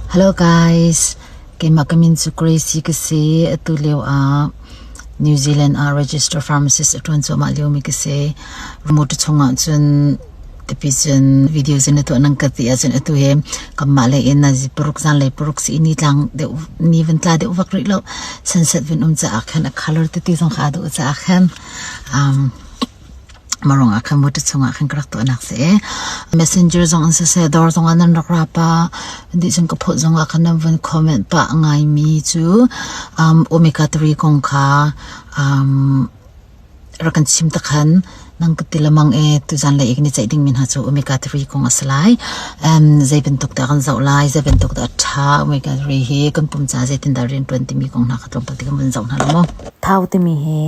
Hello guys, keimah ka min cu Gracie ka si. Atu lio ah New Zealand ah register pharmacist a ṭuan cuahmah liomi ka si. Remote chungah cun tipi cun video cun na tuah nang ka ti ahcun atu hi kanmah lei in nazi paruk zanlei paruk si i ni tlang deuh ni van tla deuh vak rih lo. Sunset vun um caah khan a color tete zong kha aa dawh caah khan Marung ah khan motor chungah khan ka rak tuahnak si i messenger zong in siseh dawr zongah nan rak ra pah dih cun ka phawt zongah khan nan vun comment pah ngaimi cu omega 3 kong kha rak kan chim ta khan nang ka ti lamang e tuzan lei i kan i ceih dingmi hna cu omega 3 kong a si lai. Zei bantuk dah kan zoh lai, zei bantuk dah a ṭha omega 3 hi kan pum ca zeitindah rian ṭuan timi kong hna kha tlawmpal te kan vun zoh hna la mu. Thau timi hi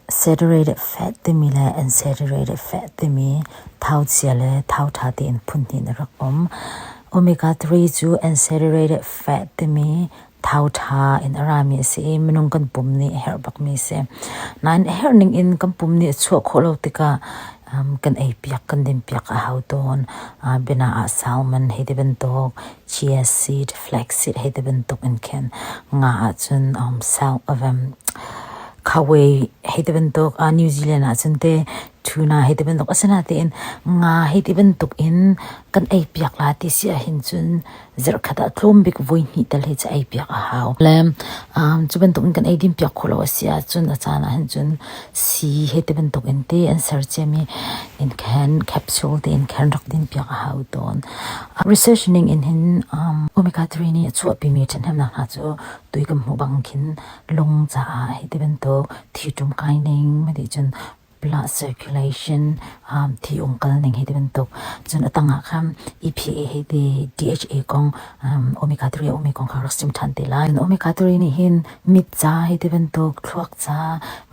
Saturated fat timi le unsaturated fat timi thauchia le thauṭha tiin phunhnih in a rak um. Omega 3 cu unsaturated fat timi thauṭha in a rami a si i minung kan pum nih a herh bakmi a si. Nain a herh ning in kan pum nih a chuah khawh lo tikah kan ei piak kan din piak a hau tawn. Biana ah salmon hei ti bantuk, chia seed, flax seed hei ti bantuk in khin nga ahcun Khawei hei ti bantuk New Zealand ahcun teh tuna hei ti bantuk asinain nga hei ti bantuk in kan ei piak la ti si ahhin cun zarhkhat ah tlawm bik voi hnih tal hi cu ei piak a hau. Le cu bantuk in kan ei din piak khawh lo a si ahcun a caan ahhin cun sii hei ti bantuk in te an ser ciami in khan capsule te in khan rak din piak a hau tawn. Research ning in hin omega 3 nih a chuahpimi ṭhathnemnak hna cu tui kan hmuh bang khin lung caah hei ti bantuk thiṭum kai ning ti cun blood circulation thi umkal ning hei ti bantuk cun a tangah khan EPA hei ti DHA kong omega 3 a ummi kong kha rak sim ṭhan te lai. Omega 3 nih hin mit ca hei ti bantuk thluak ca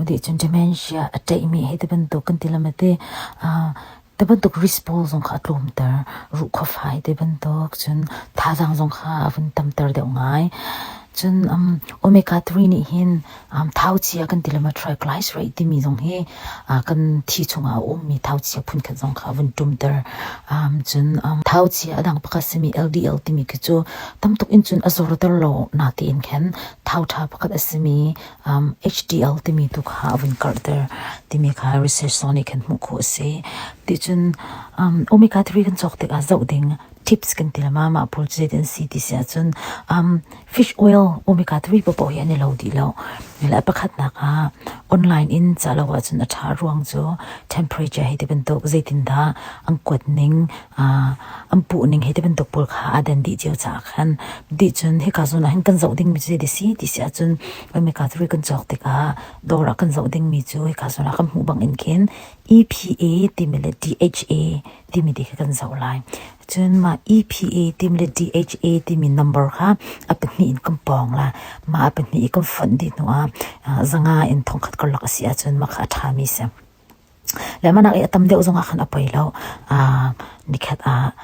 ti cun dementia a ṭeihmi hei ti bantuk kan ti lam te Ti bantuk risk pawl zong kha a tlawmter. Ruhkhua fai ti bantuk cun thazaang zong kha a vun tamter deuh ngai. Cun omega 3 nih hin thauchia kan ti lema triglyceride timi zong hi kan thi chungah a ummi thauchia phunkhat zong kha a vun ṭumter. Cun thauchia a dang pakhat simi LDL timi khi cu tamtuk in cun a zorter lo natein khan thau ṭha pakhat a simi HDL timi tu kha a vun karhter timi kha research zong nih khan hmuh khawh a si. Ticun omega 3 kan cawk tikah zoh ding tips kan ti lama mah pawl cu zeitin si ti si ahcun fish oil omega 3 paohpaoh hi an i lo dih lo. Le pakhatnak ah online in ca lo ahcun a ṭha ruang cu temperature hei ti bantuk zeitindah an kuat ning an puh ning hei ti bantuk pawl kha aa dan dih cio caah khan dih cun hika zawn ah hin kan zoh dingmi cu zei si ti si ahcun omega 3 kan cawk tikah dawr ah kan zoh dingmi cu hika zawn ah kan hmuh bang in khin EPA timi le DHA timi ti kha kan zoh lai. Cun mah EPA timi le DHA timi number kha a pahnih in kan pawng la. Mah a pahnih i kan fonh dih hnu ah zanga in thongkhat karlak a si ahcun mah kha a ṭhami a si. Le mah i a tam deuh zongah khan a poi lo. Nikhat ah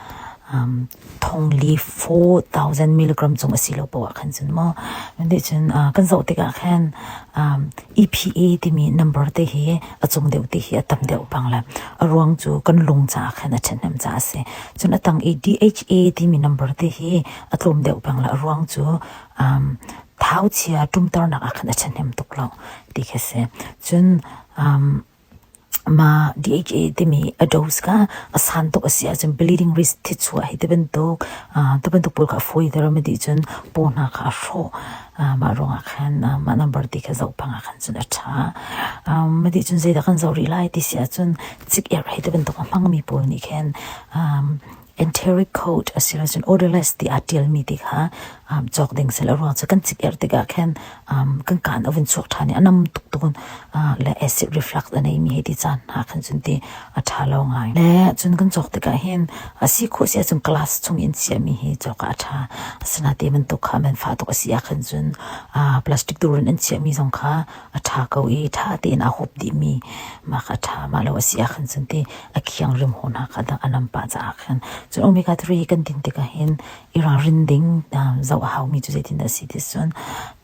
thongli 4000 milligram cung a si lo paoh ah khan cun maw nih cun kan zoh tikah khan EPA timi number te hi a cung deuh te hi a tam deuh bang le a ruang cu kan lung caah khan a ṭhahnem caah a si. Cun a tang i DHA timi number te hi a tlawm deuh bang le a ruang cu thauchia ṭumternak ah khan a ṭhahnem tuk lo ti khi a si. Cun mah DHA timi a dose kha a san tuk a si ahcun bleeding risk thichuah hi ti bantuk ti bantuk pawl kha a fawiter a dih cun paw hna kha a hrawh. Mah ruangah khan mah number ti kha zoh pang ah khan cun a ṭha. Mah dih cun zeidah kan zoh rih lai ti si ahcun cik-erh hi ti bantuk a hmangmi pawl nih khin Enteric coat asiloah odorless ti aa ṭialmi ti kha cawk ding si lo ruang cu kan cik-erh tikah khin kan kaan a vun chuak ṭhan i a nam tuk tawn le acid reflux a neimi hei ti caan hna khan cun ti a ṭha lo ngai. Le cun kan cawk tikah hin a si khawh si ahcun glass chung in chiahmi hi cawk ah a ṭha. Asinain bantuk kha man fah tuk a si ahkhan cun plastic dur in an chiahmi zong kha a ṭha ko i ṭha tein aa hup dihmi mah kha a ṭha. Mah lo a si ahkhan cun ti a khiang rimhaw hna kha a nam pah caah khan cun omega 3 kan din tikah hin i ralrin ding zoh a haumi cu zeitin dah a si ti cun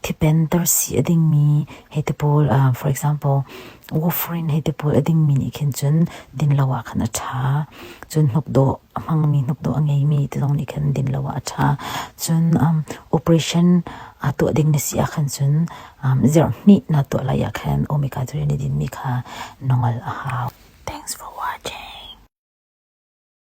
thipen tarsi a dingmi hei ti pawl for example. Warfarin hei ti pawl a dingmi nih khin cun din lo ah khan a ṭha. Cun hnukdawh a hmangmi hnukdawh a ngeimi ti zong nih khan din lo ah a ṭha. Cun operation aa tuah ding na si ah khan cun zarh hnih naa tuah lai ah khan omega 3 na dinmi kha na ngol a hau.